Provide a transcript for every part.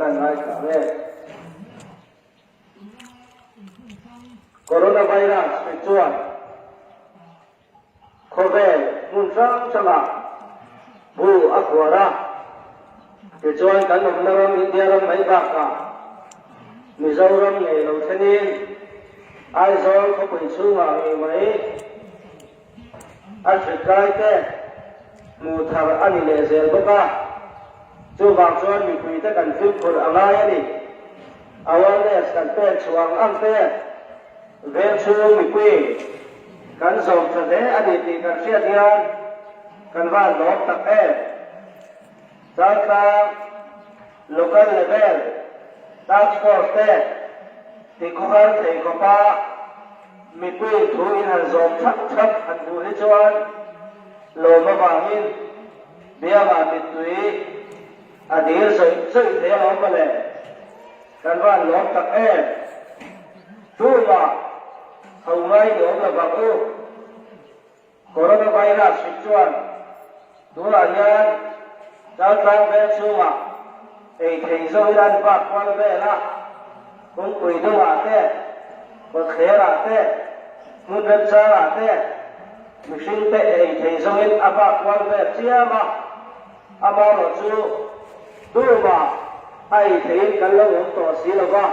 kan ngaithla ang e. Coronavirus hri chuan khawvel hmun hrang hrangah bu a khuar a, tichuan kan awmna ram India ram mai bakah Mizoram ngei lo thlengin Aizawl khawpui chhungah ngei mai a hri kai te hmuh thar a ni leh zel bawk a, chuvang chuan mipuite kan fimkhur a ngai a ni. Awareness kan pek chhuah ang ang te veng chhung mipui kan zawm tha hle a ni tih kan hriat hian kan van lawm tak em. Chaltlang Local Level Task Force te tikhawhar thei khawpa mipui thu in han zawm thap thap han hmuh hi chuan lawm avangin biangah mittui a dil zawih zawih thei alawm mawle. Kan van lawm tak em? Tumah ho ngai ni awm lovang u. Coronavirus hrik chuan tunah hian Chaltlang veng chhungah ei thei zawhin an vak kual vel a, kawngpui dungah te, kawtthlerah te, hmun remchangah te mihringte ei thei zawhin a vak kual vel chiam a, amaherawh chu tumah a ei theiin kan lo awm tawh si lo va.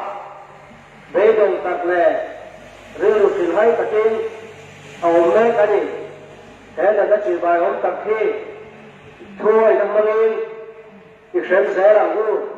Beidawng tak leh rilru hrilhhai takin a awm mek a ni. He natna chibai awm tak hi thuawihna hmangin i hrem zel ang u.